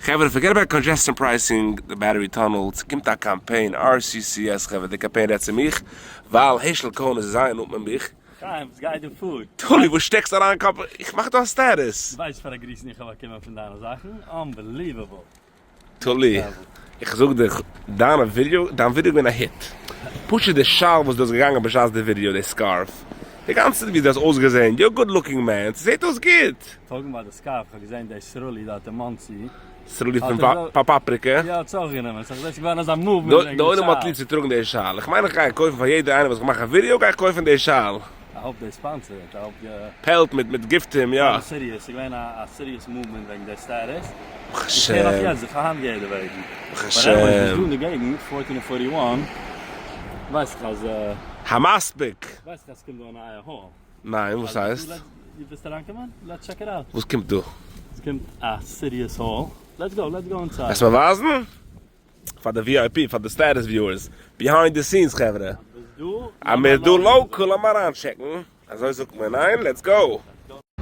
חברה forget about congestion pricing, די Battery tunnel, ס'קומט א קאמפיין, RCCS חברה, די קאמפיין רעדט צו מיך, ווייל העשל קאהן איז זייער נאנט מיט מיך. חיים, וואס גייט דא פאר? טולי, וואס שטעקסט אריין קאפ, איך מאך דא א status. ווייסט פאר א גריסן איך האב באקומען פון דיינע זאכן? Unbelievable! טולי, איך זאג דיך, דיינע ווידיאו, דיין ווידיאו איז געווען א hit. פשוט די שאל וואס דו האסט געגאנגען בשעת די ווידיאו, די scarf, די גאנצע ווי דו האסט אויסגעזען, you're good looking man, ס'זעט אויס גוט. Talking about די scarf, כ'האב געזען די סרולי דארט אין מאנסי. סרולי פון פאפריקע? יא, האט עס אויך גענומען, סאו כ'זע ס'איז געווארן אזא movement וועגן די שאל. די עולם האט ליב צו טראגן די שאל, איך מיין איך גיי קויפן פאר יעדער איינער וואס איך מאך א ווידיאו גיי איך קויפן די שאל. I hope they sponsor it, I hope די. פעלט מיט מיט גיפטים, יא. ניין serious, ס'איז געווען א serious movement וועגן די status. איך הער נאך יעצט, איך האב היינט געהערט דערוועגן. ברוך But anyways, ביסט השם. דא אין די געגנט, fourteen און forty one, ווייס איך אז. המספיק! ווייס איך אז ס'קומט דא א נייע hall. ניין, וואס הייסט? דו ווילסט אריינקומען? Let's check it out. וואס קומט דא? ס'קומט א serious hall. Let's go, let's go inside. וועסט מיר ווייזן? פאר די VIP, פאר די status viewers, behind the scenes חברה. אז מ'איז דא local לאמיר אריינטשעקן, אזוי זאגט מען, ניין? Let's go!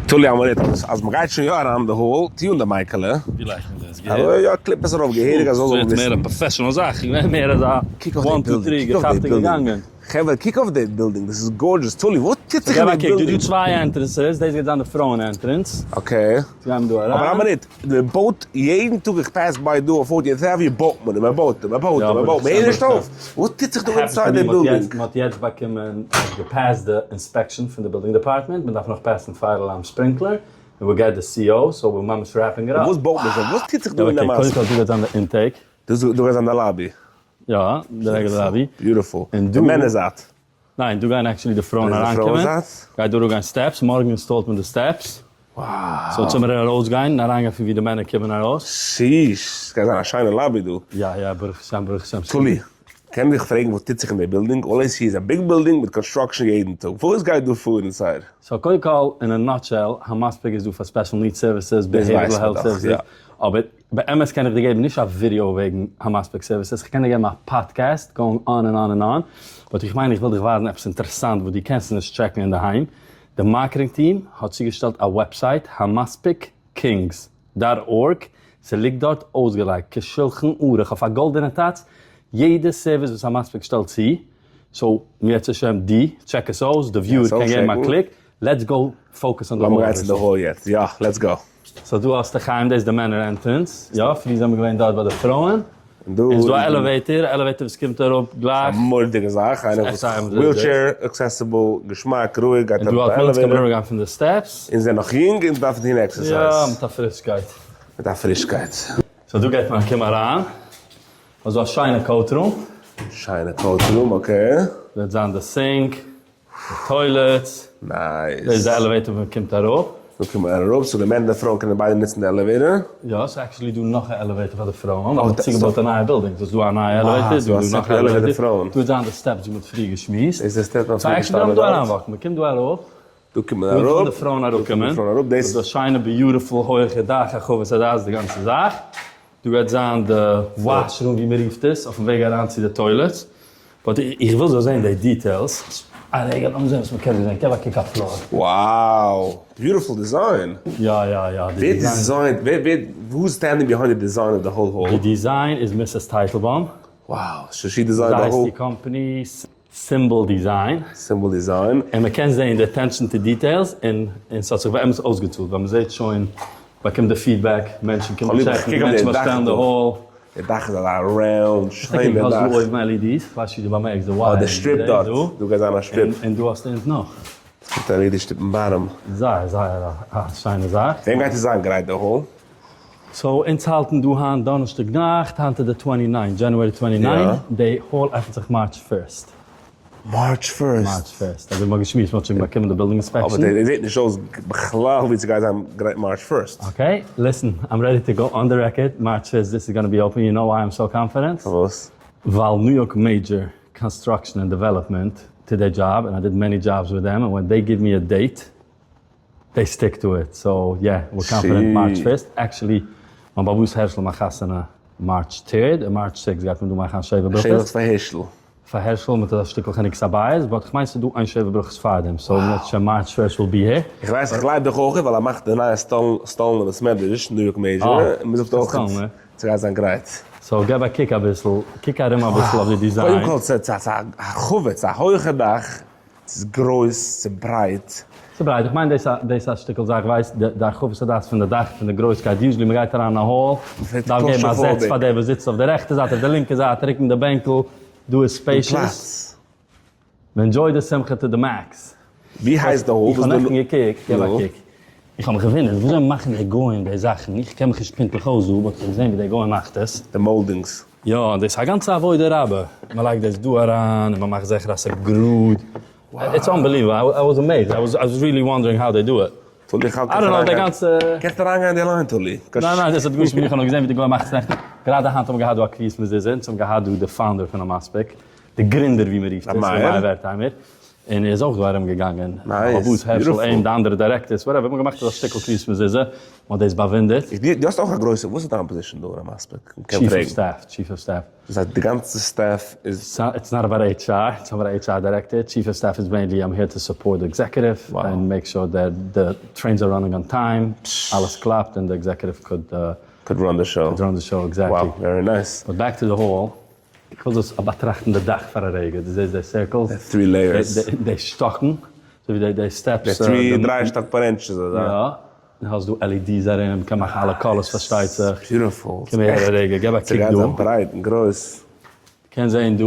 תולי אמרת אז מ'גייט שוין יא אריין אין די hall, טוה אן די מייקעלע. ווי לייגט מען דאס? געהעריג? יא clip עס ארויף געהעריג אז זאל זאל וויסן. מער א professional זאך, איך מיין מער אזא one two three געכאפט און געגאנגען. חברה קוק אויף די בילדינג, דאס איז gorgeous, תולי וואס טוט זיך אין די בילדינג? דא צוויי entrances, דאס גייט זיין די פרויען entrance. Okay. גייען דא אריין. אבער א מינוט, מען בויט יעדן טאג איך pass by דא אויף Fortieth Avenue בויט מען און מען בויט און מען בויט און מען בויט, מען הערט נישט אויף, וואס טוט זיך דא inside די בילדינג? מען האט יעצט באקומען געפעסט די inspection פון די building department, מען דארף נאך פעסן fire alarm sprinkler, און we get די CO, so we're ממש wrapping it up. וואס בויט מען זיך? וואס טוט זיך דא אין די מעשה? קודם כל דא גייט זיין די intake. דא גייט זיין די lobby. יא, די regular lobby. Beautiful. די מענער זייט. ניין, דא גייען actually די פרויען אריינקומען. גייט דא אראפגיין steps, מארגן אינסטאלט מען די steps. So צו מיר ארויסגיין און אריינגיין פון ווי די מענער קומען ארויס. שיש, ס'גייט זיין א שיינע lobby דא. יא יא, ברוך השם ברוך השם. תולי, קען דיך פרעגן וואס טוט זיך אין די בילדינג? All I see איז א big building מיט construction יעדן טאג. וואס גייט דא פאר inside? So קודם כל, in a nutshell, המספיק איז דא פאר special needs services, behavioral health services, אבער באמת קען איך דיר געבן נישט א ווידעא וועגן המספיק services, איך קען דיר געבן א podcast going on and on and on, but איך מיין איך וויל דיך ווייזן עפעס אינטערעסאנט וואס דו קענסט נישט טשעקן אינדערהיים, די marketing team האט צוגעשטעלט א website המספיק Kings dot org, ס'ליגט דארט אויסגעלייגט כשלחן ערוך אויף א גאלדענע טאץ יעדע service וואס המספיק שטעלט צו, so אם ירצה השם דו טשעק עס אויס, די viewer קען געבן א click, let's go focus on די לאמיר גיין צו די hall יעצט, יא let's go. So דא האסטו חיים דאס איז די מענער entrance, יא פריער זעמיר געווען דארט ביי די פרויען, און ס'איז דא א elevator, א elevator וואס קומט אראפ גלייך. א מורא'דיגע זאך, איינער וואס wheelchair accessible, געשמאק, רואיג, גייט אראפ די elevator. און דא האט מען אונז קען מען אראפגיין פון די steps. אונז זענען נאך יונג אונז דארפן טון exercise. יא, מיט א פרישקייט. מיט א פרישקייט. So דא גייט מען קום אריין, אזא שיינע coat room. שיינע coat room, okay. וועט זיין די sink. די toilets. Nice. דאס איז די elevator ווי מ'קומט אראפ. דא קומט מען אראפ, so די מענער און די פרויען קענען ביידע נוצן די elevator. יא, ס'איז actually דא נאך א elevator פאר די פרויען, ווייל מ'האט צוגעבויט א נייע בילדינג, סאיז דא א נייע elevator, דא איז דא נאך א elevator, דא איז זיין די steps ווי מ'האט פריער געשמועסט. דאס איז די steps ווי מ'האט פריער געשטאנען דארט. So actually לאמיר דא אריינוואקן, מ'קומט דא אראפ. דא קומט מען אראפ. דא קומען די פרויען אראפקומען. דאס איז א שיינע beautiful הויכע דאך, הרחבת הדעת די גאנצע זאך. דא גייט זיין די washroom ווי מען רופט עס, אויפן וועג אריין צו די toilets, but איך וויל זאל זען די details, א רגע לאמיר זען וואס מען קען דא זען, געב א קוק א floor. Wow! Beautiful design! יא יא יא, די דיזיין. ווער דיזיינט, ווער ווער, who is standing behind the design of the whole hall? די design איז Mrs. טייטלבוים. Wow! So she designed the whole. זי הייסט די קאמפאני Symbol Design. Symbol Design. און מען קען זעהן די attention to details, און און ס'האט זיך באמת אויסגעצאלט, ווייל מען זעהט שוין, באקומט די feedback, מענטשן קומען טשעקן, מענטשן באשטעלן די hall. די דאך איז אזא round שיינע דאך. האסט דא אויבן LEDs, כ'ווייס נישט ווי דו באמערקסט די wire. אה די strip דארט, דא גייט זיין א strip. און דא האסטו אונטן נאך. ס'קומט א LED strip אין bottom. זייער זייער א שיינע זאך. ווען גייט עס זיין גרייט די hall? So אונז האלטן דא היינט דאנערשטאג נאכט, היינט איז די twenty nine, January twenty nine, די hall עפנט זיך March first. March first? March first, אזוי מ'האט געשמועסט, מ'האט שוין באקומען די building inspection. אבער די זעט נישט אויס בכלל ווי ס'גייט זיין גרייט March first. Okay, listen, I'm ready to go on the record, March first this is gonna be open, you know why I'm so confident? פארוואס? ווייל ניו יארק Major Construction and Development טוט די דזשאב, און I did many jobs with them, and when they give me a date, they stick to it, so yeah, we're confident March first, actually מיין באבא'ס הערשל מאכט חתונה March third, און March six גייט מען דא מאכן א שבע ברכות. שבח פאר הערשל. פאר הערשל מיט אזא שטיקל חנוכת הבית, but כ'מיין ס'איז דא איין שבע ברכות פארדעם, so אם ירצה השם March first will be here. איך ווייס איך גלייב דיך אויך ווייל ער מאכט די נייע סטאלן בית מדרש ניו יארק major און מ'זאגט אויך ס'גייט זיין גרייט. so געב א קוק אביסל, קוק ארום אביסל אויף די design. קודם כל ס'איז א הרחבה, ס'איז א הויכע דאך, ס'איז גרויס, ס'איז ברייט. ס'איז ברייט, איך מיין דאס איז א שטיקל זאך, ווייסט, די הרחבת הדעת פון די דאך, פון די גרויסקייט, usually מ'גייט אריין אין א hall, דארף געבן א זעץ פאר דער וואס זיצט אויף די רעכטע זייט, אויף די לינקע זייט, רוקן די בענקל, דא איז spacious. מ'enjoy ט די שמחה to the max. ווי הייסט די hall? איך האב נעכטן געקוקט, געב א קוק, איך האב מיך געוואונדערט וויאזוי מאכן די גוים די זאכן, איך קען מיך נישט פונקטליך אויס דא, but איך האב געזען ווי דער גוי מאכט עס. די moldings. יא, דאס איז א גאנצע עבודה רבה, מען לייגט דאס דא אריין און מען מאכט זיכער אז ס'איז גראד, it's unbelievable, I was amazed, I was really wondering how they do it. טולי איך האלט I don't know, די גאנצע. קענסט אריינגיין די אליין טולי. ניין ניין דאס האט גארנישט מיט מיר, איך האב נאר געזען ווי די גוי מאכט עס נעכטן, גראדע היינט האבן מיר געהאט דא א קביעות מזוזה, אונז האבן געהאט דא די founder פון המספיק, די גרינדער ווי מען רופט עס, ר' מאיר ווערטהיימער, און ער איז אויך דא ארום געגאנגען, אבוס הערשל אים, די אנדערע directors, whatever, מ'האט געמאכט אזא שטיקל קביעות מזוזה, מ'האט דאס באוואונדערט. דו האסט אויך א גרויסע, וואס איז דיין position דא אין המספיק? chief of staff, chief of staff. דאס הייסט די גאנצע staff איז. it's not about HR, it's about HR director, chief of staff איז mainly I'm here to support די executive and make sure that the trains are running on time, אלעס קלאפט און די executive could. could run the show. could run the show, exactly. wow, very nice. but back to the hall, איך וויל דאס באטראכטן די דאך פאר א רגע, דו זעסט די circles? די three layers. די שטאקן, אזוי ווי די steps. די three, דריי שטאק פארענטשעס אזא. יא. און האסט דא LEDs ארום, קען מאכן אלע colors פארשטייט זיך. beautiful. קום אהער א רגע, געב א קוק דא. ס'גייט זיין ברייט און גרויס. קענסט זעהן דא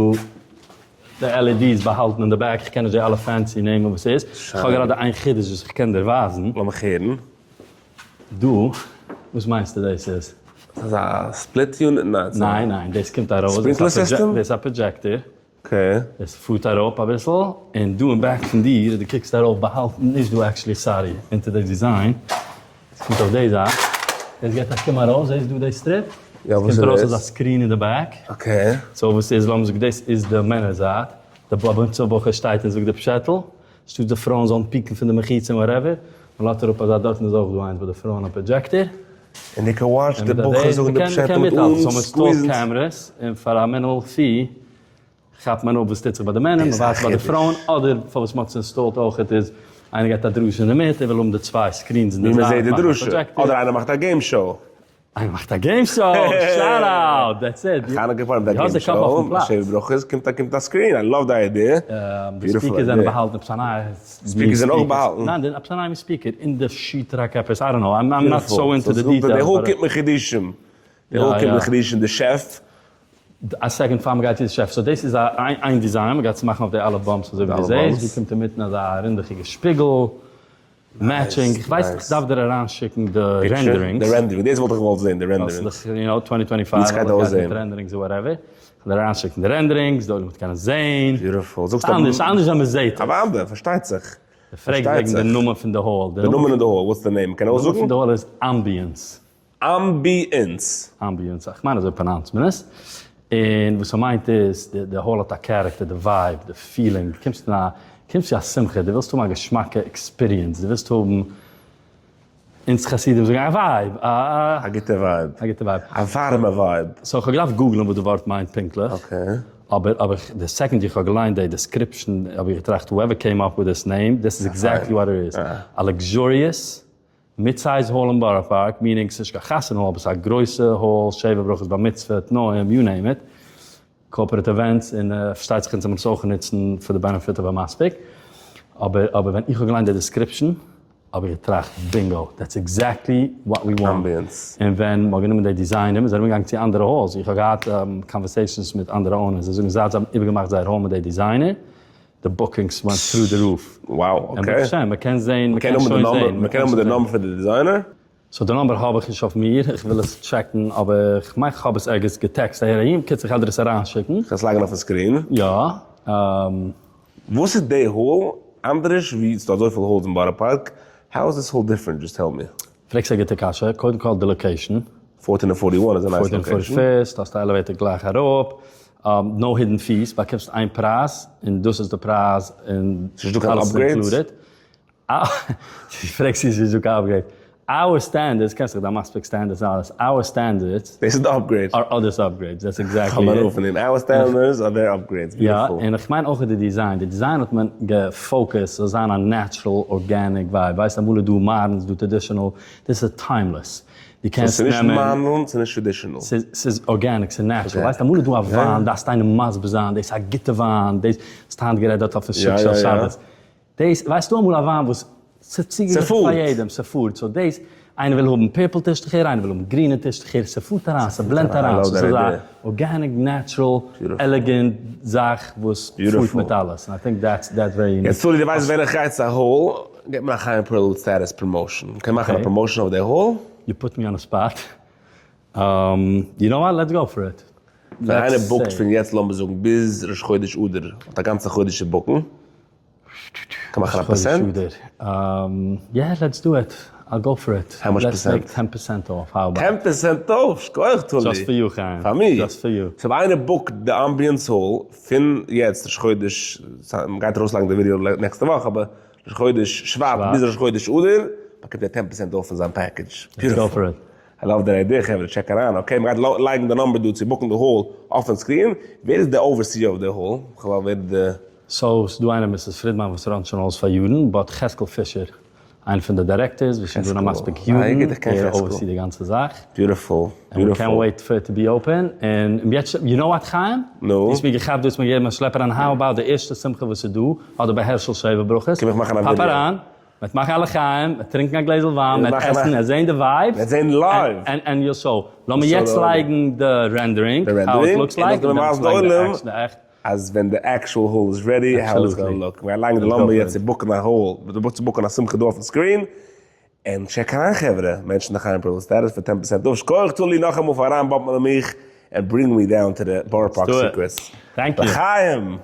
די LEDs באהאלטן אין די back, איך קען נישט די אלע fancy נעמען וואס ס'איז. איך האב גראדע איין חידוש וואס איך קען דיר ווייזן. לאמיך הערן. דא, וואס מיינסטו דאס איז? ס'איז א split unit? ניין ניין, דאס קומט ארויס. sprinkler system? דאס איז א projector. okay. עס פארט אראפ אביסל, און דא אין back פון דיר, דו קוקסט ארויף באהאלטן, נישט דא actually sorry, אונטער די design, עס קומט אויף די זייט, דאס גייט א קום ארויס, זעסט דא די strip? יא וואס איז עס קומט ארויס דאס? אזא screen אין די back. okay. so וואס איז, לאמיר זאגן דאס איז די מענער זייט, די בר מצוה בחור שטייט און זאגט די פשעטל, שטאט די פרויען זאלן פיקן פון די מחיצה און whatever, מען לאזט אראפ אזא דארטן איז אויך דא איינס ביי די פרויען א projector. און די קען watch ן די בחור זאגן די פשעטל מיט אן squeeze ן. cameras און פאר א minimal fee כאפט מען אפ וואס טוט זיך ביי די מענער, מען ווייזט ביי די פרויען, אדער פארוואס מען האט עס install ט אויכעט איז איינער געבט א דרשה אינדערמיט ער וויל האבן די צוויי screens אין די זייט ווי מען זעט די דרשה, אדער איינער מאכט א game show. איינער מאכט א game show, shout out, that's it. חנוכה פארן מיט א game show, שבע ברכות, קומט א קומט א screen, I love די idea. די speakers זענען באהאלטן, עפעס א נייע. speakers זענען אויך באהאלטן? ניין, עפעס א נייע speaker אין די sheetrock עפעס, I don't know, I'm not so into the details. די hall קומט מיט חידושים, די hall קומט מיט חידושים, די שעף. א second פאר מ'גייט צו די שעף, so דאס איז א איין design, מ'גייט עס מאכן אויף די אלע bumps אזוי ווי דו זעסט, דא קומט אינמיטן אזא רינדעכיגע שפיגל. matching, איך ווייס איך דארף דיר אריין שיקן די renderings. די rendering, דאס וואלט איך געוואלט זעהן, די renderings. יו נאו, twenty twenty five, ווי עס גייט אויסזעהן. renderings און whatever. איך וועל דיר אריין שיקן די renderings, די עולם וועט קענען זעהן. beautiful. זאגסט אנדערש, אנדערש ווען מען זעהט עס. אוודאי, פארשטייט זיך. דו פרעגסט וועגן די נאמען פון די hall. די נאמען פון די hall, what's the name? מ'קען אויסזאגן? די נאמען פון די hall איז Ambience. Ambience. Ambience, איך מיין אזוי pronounce ט מען עס. און וואס ס'מיינט איז, די hall האט א character, די vibe, די feeling, דו קומסט אין א, קומסט צו א שמחה, דו ווילסט האבן א געשמאקע experience, דו ווילסט האבן, אונז חסידים זאגן א vibe, א א גוטע vibe. א גוטע vibe. א ווארעמע vibe. so איך האב געדארפט google ן וואס די ווארט מיינט פונקטליך. okay. אבער אבער די second איך האב געליינט די description האב איך געטראכט whoever came up with this name, this is exactly what it is. א luxurious mid-size hall אין בארא פארק, meaning ס'נישט קיין חתונה hall אבער ס'איז א גרויסע hall, שבע ברכות בר מצוה, תנאים, you name it, corporate events, און פארשטייט זיך אונז האבן עס אויך נוצן פאר די benefit of המספיק, אבער אבער ווען איך האב געליינט די description האב איך געטראכט bingo, that's exactly what we want, און ווען מ'האט גענומען די designer, מ'איז ארומגעגאנגען צו אנדערע halls, איך האב געהאט conversations מיט אנדערע owners, זיי זאגן זייט זיי האבן איבערגעמאכט זייער hall מיט די designer, די bookings went through the roof. Wow, okay. און ברוך השם, מ'קען זעהן, מ'קען שוין זעהן. מ'קען האבן די נאמבער פון די designer? so די נאמבער האב איך נישט אויף מיר, איך וויל עס check ן, אבער כ'מיין כ'האב עס ערגעץ גע text אהער אהין, בקיצור כ'על דיר עס אריינשיקן. כ'על עס לייגן אויפן screen. יא. וואס איז די hall אנדערש ווי ס'דא אזויפיל halls אין בארא פארק, how is this hall different just tell me. פרעגסט א גוטע קשיא, קודם כל די location. fourteen און forty one איז א nice location. fourteen forty first, האסט א elevator גלייך אראפ, no hidden fees, באקומסט איין פרייז, און דאס איז די פרייז, און ס'נישט דא קיין אלעס איז upgrades? included. דו פרעגסט צו ס'איז דא קיין upgrade. Our standards, קענסט דאך די המספיק standards און אלעס, our standards. דאס איז די upgrade. Are others upgrades, that's exactly it. כ'האב הנאה פון דעם, our standards are their upgrades, beautiful. יא, און איך מיין אויך די design, די design האט מען גע focus ט ס'זאל זיין א natural organic vibe, ווייסט אמאל איז דא מאדערן ס'איז דא traditional, דאס איז timeless, דו קענסט נעמען. ס'איז נישט מאדערן, ס'איז נישט traditional. ס'איז organic, ס'איז natural, ווייסט אמאל איז דא א וויין דארפסט איינעם מסביר זיין דאס איז א גוטע וויין, דאס, האסט היינט גערעדט דארט אויפן שוק של שבת, דאס ווייסטו אמאל א וויין וואס ס'צוגעגליכן פאר יעדעם, ס'פארט, so דאס, איינער וויל האבן purple טישטוכער, איינער וויל האבן גרינע טישטוכער, ס'פארט אריין, ס' blend ט אריין, so ס'איז א organic natural elegant זאך וואס פארט מיט אלעס, און I think that's that's very unique. יעצט סולי דו ווייסט ווען איך גיי צו א hall, געב מיר א חיים פערל status promotion, מ'קען מאכן א promotion אויף די hall? You put me on the spot. You know what, let's go for it. ווען איינער book ט פון יעצט לאמיר זאגן ביז ראש חודש אדר, האט א גאנצע חודש צו book ן, קען מאכן א פערסענט? Yeah let's do it, I'll go for it. How much percent? Let's make ten percent off, how about? Ten percent off? שכוח טולי. Just for you חיים. פאר מיר? Just for you. So אויב איינער book ט די Ambience Hall פון יעצט ראש חודש, מ'גייט ארויסלייגן די ווידעא נעקסטע וואך, אבער ראש חודש שבט ביז ראש חודש אדר, באקומט ער ten percent off פון זיין package. Let's go for it. I love that idea חברה, check אריין, okay מ'גייט לייגן די number דא צו book ן די hall אויפן screen, ווער איז די overseer אויף די hall? בכלל ווער איז די. So ס'דא איינער Mrs. פרידמאן וואס run ט שוין אויס פאר יארן, but חזקאל פישער איינער פון די directors וואס שוין דא אין המספיק יארן, ער oversee ט די גאנצע זאך. Beautiful, and we can't wait for it to be open, און יעצט, you know what חיים? נו? דו האסט מיר געכאפט, דו האסט מיר געגעבן א שלעפ אריין, how about די ערשטע שמחה וואס איז דא, אדער ביי הערשל שבע ברכות, קום איך מאכן א pop ווידעא. אריין, מ'וועט מאכן א לחיים, מ'וועט טרינקען א גלעזל וויין, מ'וועט עסן, מ'וועט זען די vibes, מ'וועט זען live! And you'll so. לאמיר יעצט לייגן די rendering, how it looks like, און דעמאלטס לייגן די עכט. אז ווען די actual hall איז ready, how it's gonna look. מ'גייט לייגן די number יעצט צו book ן א hall, צו book ן א שמחה דא אויפן screen, און check אריין חברה, מענטשן די חיים פערל status פאר ten percent off, שכוח טולי נאכאמאל פאר אריינ bump ן אין מיך, and bring me down to the בארא פארק secrets. Thank you. לחיים!